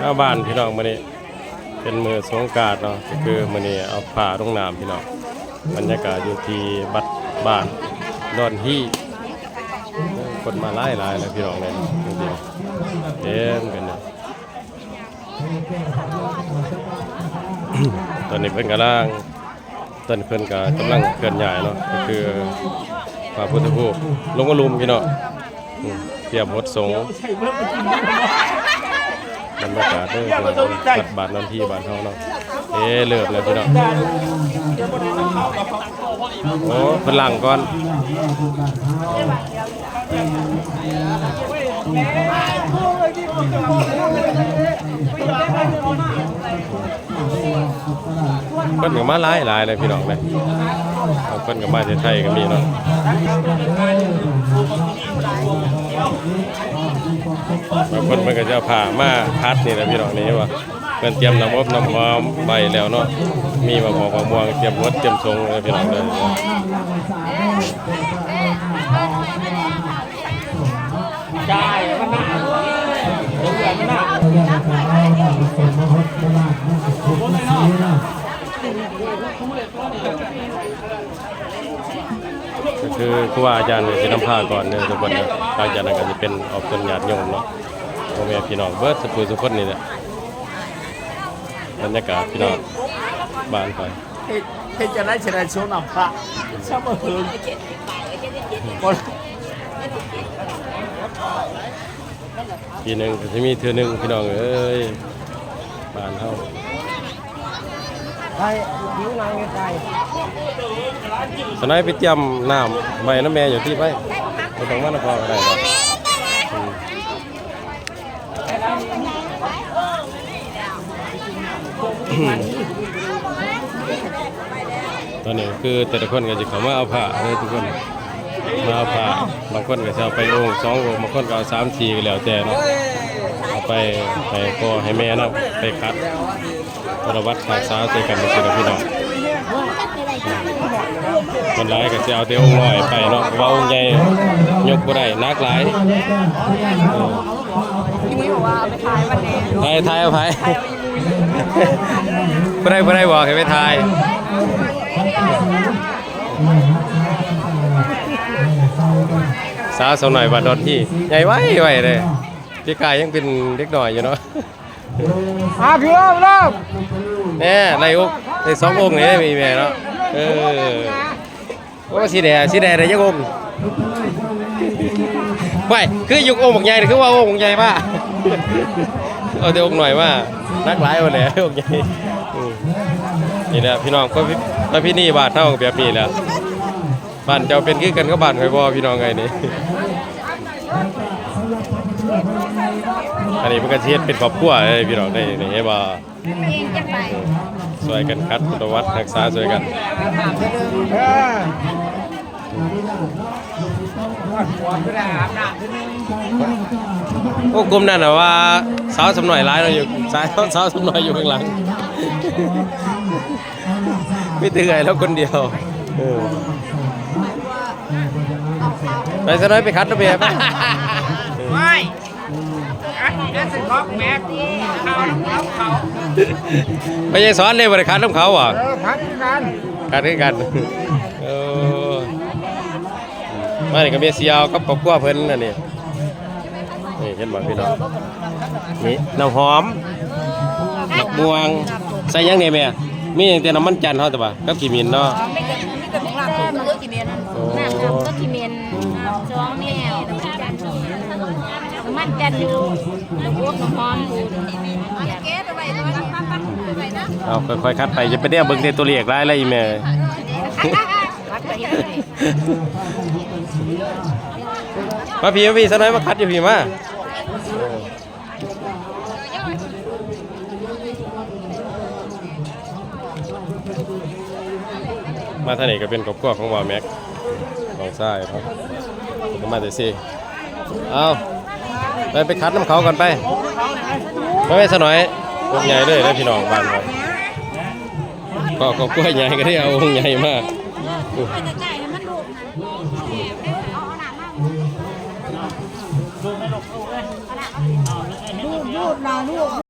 ມາບ້ານພີ່ນ້ອງ ມື້ນີ້ເປັນມື້ສົງການເນາະ ກໍຄືມື້ນີ້ເອົາຜ້າລົງນ້ຳພີ່ນ້ອງ. ບັນຍາກາດຢູ່ທີ່ວັດບ້ານດອນຮີ ຄົນມາຫຼາຍໆ ແລ້ວພີ່ນ້ອງເອີຍ ເຕັມກັນເນາະ. ຕອນນີ້ເພິ່ນກຳລັງ ຕອນນີ້ເພິ່ນກໍກຳລັງເຄື່ອນຍ້າຍເນາະ ກໍຄືພະພຸດທະຮູບລົງມາລຸ່ມພີ່ນ້ອງ ອືມ ຕຽມຫົດສົງ. ບັນຍາກາດເດີພີ່ນ້ອງ ວັດບ້ານດອນຮີບ້ານເຮົາເນາະ. ເອີ ເລີ່ມແລ້ວພີ່ນ້ອງ. ໂອ້ ເພິ່ນລ້າງກ່ອນ. ເພິ່ນກໍມາຫຼາຍໆ ເລີຍພີ່ນ້ອງເລີຍ. ບາງຄົນກໍມາແຕ່ໄທກໍມີເນາະ. ບາງຄົນເພິ່ນກໍຈະເອົາຜ້າມາຂັດນີ້ແຫຼະພີ່ນ້ອງ. ນີ້ເຫັນບໍ່? ເພິ່ນຕຽມນ້ຳອົບນ້ຳຫອມໄວ້ແລ້ວເນາະ. ມີໝາກຫອກໝາກມ່ວງ ຕຽມຫົດຕຽມສົງເລີຍພີ່ນ້ອງເລີຍ. ກໍຄືຄູບາອາຈານຊິນຳພາກ່ອນເດີທຸກຄົນເດີ. ຫຼັງຈາກນັ້ນກໍຊິເປັນອອກຕົນຍາດໂຍມເນາະ ພໍ່ແມ່ພີ່ນ້ອງເບິດສູ່ຜູ້ສູ່ຄົນນີ້ແຫຼະ. ບັນຍາກາດພີ່ນ້ອງ ບ້ານຂ້ອຍ ເຮັດ ເຮັດຈັ່ງໃດຊິໄດ້ສົງນຳພະ ຊະບໍ່ເຖິງ ປີໜຶ່ງກໍຊິມີເທື່ອໜຶ່ງພີ່ນ້ອງເອີຍ ບ້ານເຮົາ. ໄປ ຫິວໜັງໄປ ສະໄນໄປຕຽມນ້ຳໄວ້ນຳແມ່ຢູ່ທີ່ໄປ ບໍ່ຕ້ອງມານຳພໍ່ກໍໄດ້ດອກ. ອືມ ຕອນນີ້ກໍຄືແຕ່ລະຄົນກໍຊິເຂົ້າມາເອົາຜ້າເດີທຸກຄົນ ມາເອົາຜ້າ. ບາງຄົນກໍຊິເອົາໄປອົງສອງອົງ ບາງຄົນກໍເອົາສາມສີ່ ກໍແລ້ວແຕ່ເນາະ ເອົາໄປໃຫ້ພໍ່ໃຫ້ແມ່ນຳ ໄປຂັດ ປະວັດຮັກສາຊ່ວຍກັນຈັ່ງຊີ້ລະພີ່ນ້ອງ. ສ່ວນຫຼາຍກໍຊິເອົາແຕ່ອົງນ້ອຍໄປເນາະ ເພາະວ່າອົງໃຫຍ່ຍົກບໍ່ໄດ້ ໜັກຫຼາຍ. ຖ່າຍ ຖ່າຍເອົາໃຜ? ຜູ້ໃດ ຜູ້ໃດບອກໃຫ້ໄປຖ່າຍ? ສາວສາວນ້ອຍບ້ານດອນທີ່ ໃຫຍ່ໄວໆເດ້. ປີກາຍຍັງເປັນເດັກນ້ອຍຢູ່ເນາະ. ອ່າ ພີ່ນ້ອງ ພີ່ນ້ອງ ແນ່ ໄດ້ອົກ ໄດ້ສອງອົງນີ້ແມ່ ແມ່ເນາະ. ເອີ ໂອ້ ສີແດງ ສີແດງໄດ້ຈັກອົງ? ໄວ້ ຄືຢູ່ອົງບັກໃຫຍ່ ຄືວ່າອົງບັກໃຫຍ່ມາ ເອົາແຕ່ອົງນ້ອຍມາ ໜັກຫຼາຍພຸ້ນແຫຼະອົງໃຫຍ່. ອືມ ນີ້ແຫຼະພີ່ນ້ອງ ປະເພ ປະເພນີບ້ານເຮົາແບບນີ້ແຫຼະ. ບ້ານເຈົ້າເປັນຄືກັນກັບບ້ານຂ້ອຍບໍ່ ພີ່ນ້ອງເອີຍນີ້? ອັນນີ້ເພິ່ນກໍຊິເຮັດເປັນຄອບຄົວເດ້ພີ່ນ້ອງເດ້ ນີ້ເຫັນບໍ່? ຊ່ວຍກັນຂັດປະວັດຮັກສາຊ່ວຍກັນ. ໂອ້ ກຸ່ມນັ້ນນະວ່າສາວສ່ຳນ້ອຍຫຼາຍເນາະ ຢູ່ ສາວ ສາວສ່ຳນ້ອຍຢູ່ຂ້າງຫຼັງ. ມີແຕ່ເອື້ອຍລາວຄົນດຽວ. ເອີ ໄປຊະໜ້ອຍ ໄປຂັດນຳແມ່ໄປ. ໂອ້ຍ ອັນນັ້ນຊິບອກແມ່ເຂົານຳເຂົາ ໄປຍາຍສອນເດ້ ບໍ່ໄດ້ຂັດນຳເຂົາຫວາ? ເອີ ຂັດຄືກັນ ຂັດຄືກັນ. ເອີ ມານີ້ກໍແມ່ສຽວກັບຄອບຄົວເພິ່ນອັນນີ້. ນີ້ເຫັນບໍ່ພີ່ນ້ອງ ນີ້ນ້ຳຫອມ ໝາກມ່ວງ ໃສ່ຫຍັງແດ່ແມ່? ມີຫຍັງແຕ່ນ້ຳມັນຈັນເຮົາແຕ່ວ່າ ກັບຂີ້ໝິ່ນເນາະ. ມີແຕ່ ມີແຕ່ໝາກລາບ ເອີ ໝາກລາບ ຂີ້ໝິ່ນ ນ້ຳ ນ້ຳຕົ້ນຂີ້ໝິ່ນ ສອງແນວ ນ້ຳມັນຈັນ ນ້ຳມັນຈັນຢູ່ ນ້ຳອົບ ນ້ຳຫອມ ເອົາ ຄ່ອຍໆ ຂັດໄປ ຢ່າໄປແນມເບິ່ງແຕ່ຕົວເລກຫຼາຍເລີຍອີແມ່. ມາພີ້ ມາພີ້ ສາວນ້ອຍມາຂັດຢູ່ພີ້ມາ. ມາທາງນີ້ກໍເປັນຄອບຄົວຂອງບ່າວແມັກ ນ້ອງຊາຍເນາະ ເພິ່ນກໍມາແຕ່ເຊ. ເອົາ ໄປ ໄປຂັດນຳເຂົາກ່ອນໄປ ໄປ ໄປສາວນ້ອຍ. ອົງໃຫຍ່ເລີຍເດີພີ່ນ້ອງ ບ້ານເຮົາ ຄອບຄົວໃຫຍ່ກໍໄດ້ເອົາອົງໃຫຍ່ມາ. ລູບ ລູບລະລູບ.